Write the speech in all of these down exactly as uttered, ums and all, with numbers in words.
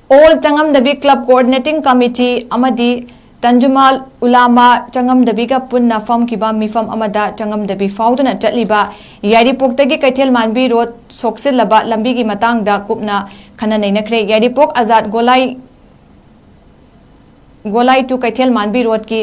All ꯆꯉꯝꯗꯕꯤ Club Coordinating Committee ꯑꯃꯗꯤ ꯇꯟꯖꯨꯃꯥꯜ ꯎꯂꯥꯃꯥ ꯆꯉꯝꯗꯕꯤꯒ ꯄꯨꯟꯅ ꯐꯝꯈꯤꯕ ꯃꯤꯐꯝ ꯑꯃꯗ ꯆꯉꯝꯗꯕꯤ ꯐꯥꯎꯗꯨꯅ ꯆꯠꯂꯤꯕ ꯌꯥꯏꯔꯤꯄꯣꯛꯇꯒꯤ ꯀꯩꯊꯦꯜ ꯃꯥꯟꯕꯤ ꯔꯣꯗ ꯁꯣꯛꯆꯤꯜꯂꯕ ꯂꯝꯕꯤꯒꯤ ꯃꯇꯥꯡꯗ ꯀꯨꯞꯅ ꯈꯟꯅ ꯅꯩꯅꯈ꯭ꯔꯦ꯫ ꯌꯥꯏꯔꯤꯄꯣꯛ ꯑꯖꯥꯗ ꯒꯣꯂꯥꯏ ꯒꯣꯂꯥꯏ to ꯀꯩꯊꯦꯜ ꯃꯥꯟꯕꯤ ꯔꯣꯗꯀꯤ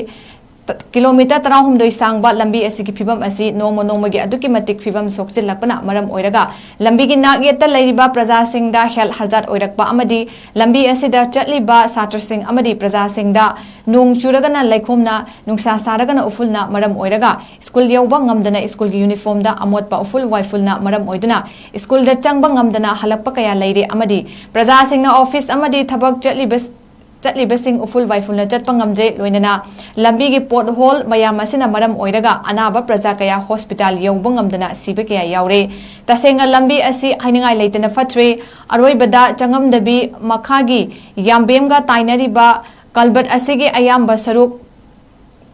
ꯀꯤꯂꯣꯃꯤꯇꯔ ꯇꯔꯥꯍꯨꯝꯗꯣꯏ ꯁꯥꯡꯕ ꯂꯝꯕꯤ ꯑꯁꯤꯒꯤ ꯐꯤꯕꯝ ꯑꯁꯤ ꯅꯣꯡꯃ ꯅꯣꯡꯃꯒꯤ ꯑꯗꯨꯛꯀꯤ ꯃꯇꯤꯛ ꯐꯤꯕꯝ ꯁꯣꯛꯆꯤꯜꯂꯛꯄꯅ ꯃꯔꯝ ꯑꯣꯏꯔꯒ ꯂꯝꯕꯤꯒꯤ ꯅꯥꯛ ꯌꯦꯠꯇ ꯂꯩꯔꯤꯕ ꯄ꯭ꯔꯖꯥꯁꯤꯡꯗ health hazard ꯑꯣꯏꯔꯛꯄ ꯑꯃꯗꯤ ꯂꯝꯕꯤ ꯑꯁꯤꯗ ꯆꯠꯂꯤꯕ ꯁꯥꯇ꯭ꯔꯁꯤꯡ ꯑꯃꯗꯤ ꯄ꯭ꯔꯖꯥꯁꯤꯡꯗ ꯅꯣꯡ ꯆꯨꯔꯒꯅ ꯂꯩꯈꯣꯝꯅ, ꯅꯨꯡꯁꯥ ꯁꯥꯔꯒꯅ ꯎꯐꯨꯜꯅ ꯃꯔꯝ ꯑꯣꯏꯔꯒ ꯁ꯭ꯀꯨꯜ ꯌꯧꯕ ꯉꯝꯗꯅ ꯁ꯭ꯀꯨꯜꯒꯤ ꯌꯨꯅꯤꯐꯣꯔꯝꯗ ꯑꯃꯣꯠꯄ ꯎꯐꯨꯜ ꯋꯥꯏꯐꯨꯜꯅ ꯃꯔꯝ ꯑꯣꯏꯗꯨꯅ ꯁ꯭ꯀꯨꯜꯗ ꯆꯪꯕ ꯉꯝꯗꯅ ꯍꯜꯂꯛꯄ ꯀꯌꯥ ꯂꯩꯔꯦ ꯑꯃꯗꯤ ꯄ꯭ꯔꯖꯥꯁꯤꯡꯅ ꯑꯣꯐꯤꯁ ꯑꯃꯗꯤ ꯊꯕꯛ ꯆꯠꯂꯤꯕ ꯆꯠꯂꯤꯕꯁꯤꯡ ꯎꯐꯨꯜ ꯋꯥꯏꯐꯨꯜꯅ ꯆꯠꯄ ꯉꯝꯗ꯭ꯔꯦ꯫ ꯂꯣꯏꯅꯅ ꯂꯝꯕꯤꯒꯤ ꯄꯣꯠ ꯍꯣꯜ ꯃꯌꯥꯝ ꯑꯁꯤꯅ ꯃꯔꯝ ꯑꯣꯏꯔꯒ ꯑꯅꯥꯕ ꯄ꯭ꯔꯖꯥ ꯀꯌꯥ ꯍꯣꯁꯄꯤꯇꯥꯜ ꯌꯧꯕ ꯉꯝꯗꯅ ꯁꯤꯕ ꯀꯌꯥ ꯌꯥꯎꯔꯦ꯫ ꯇꯁꯦꯡꯅ ꯂꯝꯕꯤ ꯑꯁꯤ ꯍꯥꯏꯅꯤꯡꯉꯥꯏ ꯂꯩꯇꯅ ꯐꯠꯇ꯭ꯔꯦ꯫ ꯑꯔꯣꯏꯕꯗ ꯆꯉꯝꯗꯕꯤ ꯃꯈꯥꯒꯤ ꯌꯥꯝꯕꯦꯝꯒ ꯇꯥꯏꯅꯔꯤꯕ ꯀꯜꯕꯔꯠ ꯑꯁꯤꯒꯤ ꯑꯌꯥꯝꯕ ꯁꯔꯨꯛ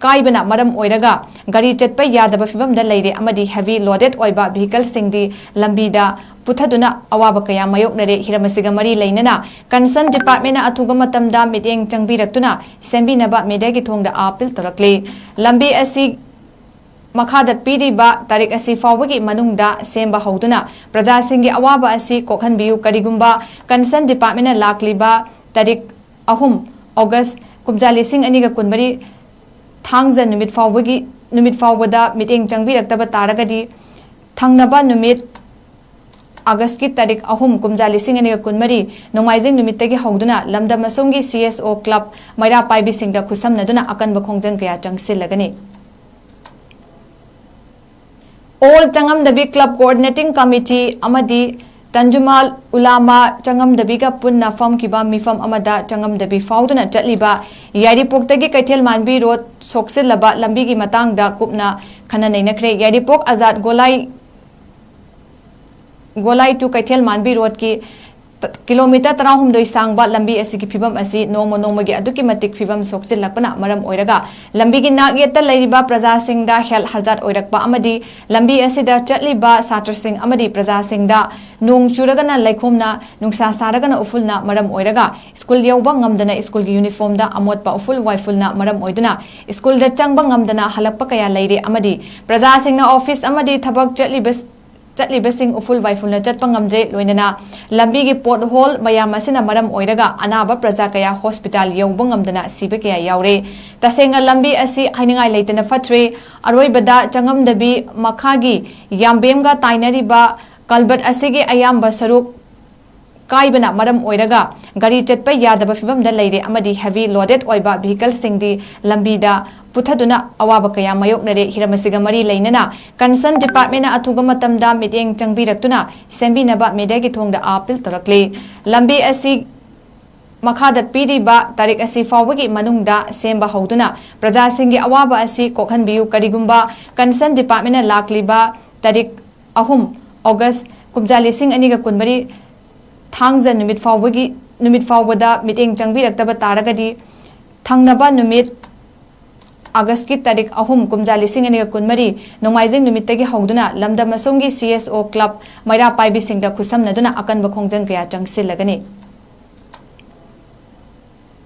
ꯀꯥꯏꯕꯅ ꯃꯔꯝ ꯑꯣꯏꯔꯒ ꯒꯥꯔꯤ ꯆꯠꯄ ꯌꯥꯗꯕ ꯐꯤꯕꯝꯗ ꯂꯩꯔꯦ ꯑꯃꯗꯤ heavy loaded ꯑꯣꯏꯕ vehicleꯁꯤꯡꯗꯤ ꯂꯝꯕꯤꯗ ꯄꯨꯊꯗꯨꯅ ꯑꯋꯥꯕ ꯀꯌꯥ ꯃꯥꯌꯣꯛꯅꯔꯦ꯫ ꯍꯤꯔꯝ ꯑꯁꯤꯒ ꯃꯔꯤ ꯂꯩꯅꯅ concern departmentꯅ ꯑꯊꯨꯕ ꯃꯇꯝꯗ ꯃꯤꯠꯌꯦꯡ ꯆꯪꯕꯤꯔꯛꯇꯨꯅ ꯁꯦꯝꯕꯤꯅꯕ mediaꯒꯤ ꯊꯣꯡꯗ appeal ꯇꯧꯔꯛꯂꯤ꯫ ꯂꯝꯕꯤ ꯑꯁꯤ ꯃꯈꯥꯗ ꯄꯤꯔꯤꯕ ꯇꯥꯔꯤꯛ ꯑꯁꯤ ꯐꯥꯎꯕꯒꯤ ꯃꯅꯨꯡꯗ ꯁꯦꯝꯕ ꯍꯧꯗꯨꯅ ꯄ꯭ꯔꯖꯥꯁꯤꯡꯒꯤ ꯑꯋꯥꯕ ꯑꯁꯤ ꯀꯣꯛꯍꯟꯕꯤꯌꯨ꯫ ꯀꯔꯤꯒꯨꯝꯕ concern departmentꯅ ꯂꯥꯛꯂꯤꯕ ꯇꯥꯔꯤꯛ ꯑꯍꯨꯝ August ꯀꯨꯝꯖꯥ ꯂꯤꯁꯤꯡ ꯑꯅꯤꯒ ꯀꯨꯟꯃꯔꯤ ꯊꯥꯡꯖ ꯅꯨꯃꯤꯠ ꯐꯥꯎꯕꯒꯤ, ꯅꯨꯃꯤꯠ ꯐꯥꯎꯕꯗ ꯃꯤꯠꯌꯦꯡ ꯆꯪꯕꯤꯔꯛꯇꯕ ꯇꯥꯔꯒꯗꯤ ꯊꯪꯅꯕ ꯅꯨꯃꯤꯠ Augustꯀꯤ ꯇꯥꯔꯤꯛ ꯑꯍꯨꯝ ꯀꯨꯝꯖꯥ ꯂꯤꯁꯤꯡ ꯑꯅꯤꯒ ꯀꯨꯟꯃꯔꯤ ꯅꯣꯡꯃꯥꯏꯖꯤꯡ ꯅꯨꯃꯤꯠꯇꯒꯤ ꯍꯧꯗꯨꯅ ꯂꯝꯗꯝ ꯑꯁꯣꯝꯒꯤ CSO club ꯃꯩꯔꯥ ꯄꯥꯏꯕꯤꯁꯤꯡꯗ ꯈꯨꯠꯁꯝꯅꯗꯨꯅ ꯑꯀꯟꯕ ꯈꯣꯡꯖꯪ ꯀꯌꯥ ꯆꯪꯁꯤꯜꯂꯒꯅꯤ꯫ All ꯆꯉꯝꯗꯕꯤ Club Coordinating Committee ꯑꯃꯗꯤ ꯇꯟꯖꯨꯃꯥꯜ ꯎꯂꯥꯃꯥ ꯆꯉꯝꯗꯕꯤꯒ ꯄꯨꯟꯅ ꯐꯝꯈꯤꯕ ꯃꯤꯐꯝ ꯑꯃꯗ ꯆꯉꯝꯗꯕꯤ ꯐꯥꯎꯗꯨꯅ ꯆꯠꯂꯤꯕ ꯌꯥꯏꯔꯤꯄꯣꯛꯇꯒꯤ ꯀꯩꯊꯦꯜ ꯃꯥꯟꯕꯤ ꯔꯣꯗ ꯁꯣꯛꯆꯤꯜꯂꯕ ꯂꯝꯕꯤꯒꯤ ꯃꯇꯥꯡꯗ ꯀꯨꯞꯅ ꯈꯟꯅ ꯅꯩꯅꯈ꯭ꯔꯦ꯫ ꯌꯥꯏꯔꯤꯄꯣꯛ ꯑꯖꯥꯗ ꯒꯣꯂꯥꯏ ꯒꯣꯂꯥꯏ to ꯀꯩꯊꯦꯜ ꯃꯥꯟꯕꯤ ꯔꯣꯗꯀꯤ ꯀꯤꯂꯣꯃꯤꯇꯔ ꯇꯔꯥꯍꯨꯝꯗꯣꯏ ꯁꯥꯡꯕ ꯂꯝꯕꯤ ꯑꯁꯤꯒꯤ ꯐꯤꯕꯝ ꯑꯁꯤ ꯅꯣꯡꯃ ꯅꯣꯡꯃꯒꯤ ꯑꯗꯨꯛꯀꯤ ꯃꯇꯤꯛ ꯐꯤꯕꯝ ꯁꯣꯛꯆꯤꯜꯂꯛꯄꯅ ꯃꯔꯝ ꯑꯣꯏꯔꯒ ꯂꯝꯕꯤꯒꯤ ꯅꯥꯛ ꯌꯦꯠꯇ ꯂꯩꯔꯤꯕ ꯄ꯭ꯔꯖꯥꯁꯤꯡꯗ health hazard ꯑꯣꯏꯔꯛꯄ ꯑꯃꯗꯤ ꯂꯝꯕꯤ ꯑꯁꯤꯗ ꯆꯠꯂꯤꯕ ꯁꯥꯇ꯭ꯔꯁꯤꯡ ꯑꯃꯗꯤ ꯄ꯭ꯔꯖꯥꯁꯤꯡꯗ ꯅꯣꯡ ꯆꯨꯔꯒꯅ ꯂꯩꯈꯣꯝꯅ, ꯅꯨꯡꯁꯥ ꯁꯥꯔꯒꯅ ꯎꯐꯨꯜꯅ ꯃꯔꯝ ꯑꯣꯏꯔꯒ ꯁ꯭ꯀꯨꯜ ꯌꯧꯕ ꯉꯝꯗꯅ ꯁ꯭ꯀꯨꯜꯒꯤ ꯌꯨꯅꯤꯐꯣꯔꯝꯗ ꯑꯃꯣꯠꯄ ꯎꯐꯨꯜ ꯋꯥꯏꯐꯨꯜꯅ ꯃꯔꯝ ꯑꯣꯏꯗꯨꯅ ꯁ꯭ꯀꯨꯜꯗ ꯆꯪꯕ ꯉꯝꯗꯅ ꯍꯜꯂꯛꯄ ꯀꯌꯥ ꯂꯩꯔꯦ ꯑꯃꯗꯤ ꯄ꯭ꯔꯖꯥꯁꯤꯡꯅ ꯑꯣꯐꯤꯁ ꯑꯃꯗꯤ ꯊꯕꯛ ꯆꯠꯂꯤꯕ ꯆꯠꯂꯤꯕꯁꯤꯡ ꯎꯐꯨꯜ ꯋꯥꯏꯐꯨꯜꯅ ꯆꯠꯄ ꯉꯝꯗ꯭ꯔꯦ꯫ ꯂꯣꯏꯅꯅ ꯂꯝꯕꯤꯒꯤ ꯄꯣꯠ ꯍꯣꯜ ꯃꯌꯥꯝ ꯑꯁꯤꯅ ꯃꯔꯝ ꯑꯣꯏꯔꯒ ꯑꯅꯥꯕ ꯄ꯭ꯔꯖꯥ ꯀꯌꯥ ꯍꯣꯁꯄꯤꯇꯥꯜ ꯌꯧꯕ ꯉꯝꯗꯅ ꯁꯤꯕ ꯀꯌꯥ ꯌꯥꯎꯔꯦ꯫ ꯇꯁꯦꯡꯅ ꯂꯝꯕꯤ ꯑꯁꯤ ꯍꯥꯏꯅꯤꯡꯉꯥꯏ ꯂꯩꯇꯅ ꯐꯠꯇ꯭ꯔꯦ꯫ ꯑꯔꯣꯏꯕꯗ ꯆꯪꯉꯝꯗꯕꯤ ꯃꯈꯥꯒꯤ ꯌꯥꯝꯕꯦꯝꯒ ꯇꯥꯏꯅꯔꯤꯕ ꯀꯜꯕꯔꯠ ꯑꯁꯤꯒꯤ ꯑꯌꯥꯝꯕ ꯁꯔꯨꯛ ꯀꯥꯏꯕꯅ ꯃꯔꯝ ꯑꯣꯏꯔꯒ ꯒꯥꯔꯤ ꯆꯠꯄ ꯌꯥꯗꯕ ꯐꯤꯕꯝꯗ ꯂꯩꯔꯦ ꯑꯃꯗꯤ heavy loaded ꯑꯣꯏꯕ vehicleꯁꯤꯡꯗꯤ ꯂꯝꯕꯤꯗ ꯄꯨꯊꯗꯨꯅ ꯑꯋꯥꯕ ꯀꯌꯥ ꯃꯥꯌꯣꯛꯅꯔꯦ꯫ ꯍꯤꯔꯝ ꯑꯁꯤꯒ ꯃꯔꯤ ꯂꯩꯅꯅ concern departmentꯅ ꯑꯊꯨꯕ ꯃꯇꯝꯗ ꯃꯤꯠꯌꯦꯡ ꯆꯪꯕꯤꯔꯛꯇꯨꯅ ꯁꯦꯝꯕꯤꯅꯕ mediaꯒꯤ ꯊꯣꯡꯗ appeal ꯇꯧꯔꯛꯂꯤ꯫ ꯂꯝꯕꯤ ꯑꯁꯤ ꯃꯈꯥꯗ ꯄꯤꯔꯤꯕ ꯇꯥꯔꯤꯛ ꯑꯁꯤ ꯐꯥꯎꯕꯒꯤ ꯃꯅꯨꯡꯗ ꯁꯦꯝꯕ ꯍꯧꯗꯨꯅ ꯄ꯭ꯔꯖꯥꯁꯤꯡꯒꯤ ꯑꯋꯥꯕ ꯑꯁꯤ ꯀꯣꯛꯍꯟꯕꯤꯌꯨ꯫ ꯀꯔꯤꯒꯨꯝꯕ concern departmentꯅ ꯂꯥꯛꯂꯤꯕ ꯇꯥꯔꯤꯛ ꯑꯍꯨꯝ August ꯀꯨꯝꯖꯥ ꯂꯤꯁꯤꯡ ꯑꯅꯤꯒ ꯀꯨꯟꯃꯔꯤ ꯊꯥꯡꯖ ꯅꯨꯃꯤꯠ ꯐꯥꯎꯕꯒꯤ, ꯅꯨꯃꯤꯠ ꯐꯥꯎꯕꯗ ꯃꯤꯠꯌꯦꯡ ꯆꯪꯕꯤꯔꯛꯇꯕ ꯇꯥꯔꯒꯗꯤ ꯊꯪꯅꯕ ꯅꯨꯃꯤꯠ Augustꯀꯤ ꯇꯥꯔꯤꯛ ꯑꯍꯨꯝ ꯀꯨꯝꯖꯥ ꯂꯤꯁꯤꯡ ꯑꯅꯤꯒ ꯀꯨꯟꯃꯔꯤ ꯅꯣꯡꯃꯥꯏꯖꯤꯡ ꯅꯨꯃꯤꯠꯇꯒꯤ ꯍꯧꯗꯨꯅ ꯂꯝꯗꯝ ꯑꯁꯣꯝꯒꯤ CSO club ꯃꯩꯔꯥ ꯄꯥꯏꯕꯤꯁꯤꯡꯗ ꯈꯨꯠꯁꯝꯅꯗꯨꯅ ꯑꯀꯟꯕ ꯈꯣꯡꯖꯪ ꯀꯌꯥ ꯆꯪꯁꯤꯜꯂꯒꯅꯤ꯫